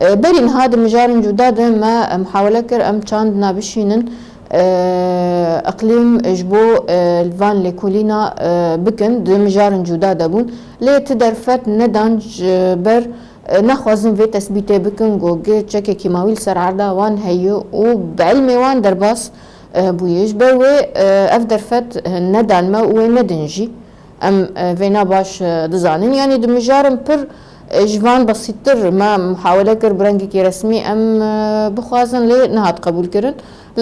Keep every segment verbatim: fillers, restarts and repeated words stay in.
E, berî niha di mijarên cuda de me, e, muhawele kir em çandina bişînin, e, iqlîm ji bo, e, li van lêkolîna, e, bikin di mijarên cuda de bûn. Lê ti derfet nedan ji ber, e, nexwazin vê tesbîtê bikin ku gi çekê kîmawî li ser erda wan heye û bi ilmê wan derbas, e, bûye. Ji ber wê, e, ev derfet, e, nedan me û wê nedin jî. Em, e, vêna baş, e, dizanin. Yanî di mijarin pir, e, ji van besîttir me muhawele kir, bi rengekî resmî em, e, bixwazin, lê nehat qebûlkirin.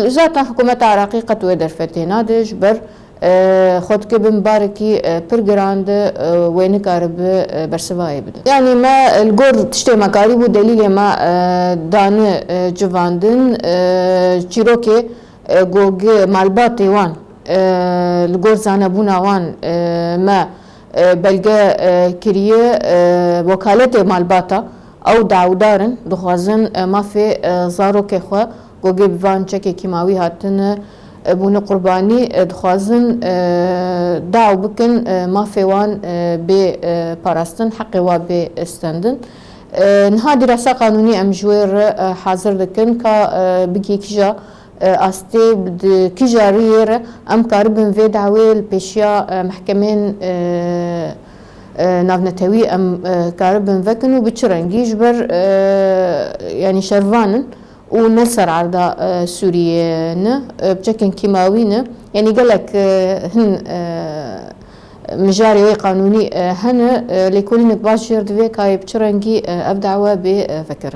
Zaten hikûmeta Iraqî qet wê derfetê nade, ji ber, e, xwe dike bin barekî, e, pir giran de, e, wê nikaribe, e, bersivayê bide. Yanî me, e, li gor tiştê me karîbû, delîlê me, e, dane, e, civandin, e, çîrokê, e, ku gi malbatê wan, e, li gor zanebûna wan, e, me, e, belge, e, kiriye, e, wekaletê malbata, ew dawdar in, dixwazin, e, mafê, e, zarokê xwe, ku gi bi van çekê kîmawî hatine, e, bûne qurbanî, e, dixwazin, e, daw bikin, e, mafê wan, e, bê, e, parastin, heqê wa bê stendin. E, niha dîrasa qanûnî em ji wê re, e, hazir dikin ka, e, bigê kîja, e, astê, di kîja riyê re em karibin vê dawê li pêşiya, e, mehkemên, e, e, navnetewî em, e, karibin vekin û bi çi rengî ji ber, e, yanî şervan in û ne ser erda, e, Sûriyê ne, e, bi çekên kîmawî ne. Yanî gelek, e, hin, e, mijarê wê qanûnî, e, hene, e, lêkolînek baş jêr divê ka yê bi çi rengî, e, ev dawe bê, e, vekir.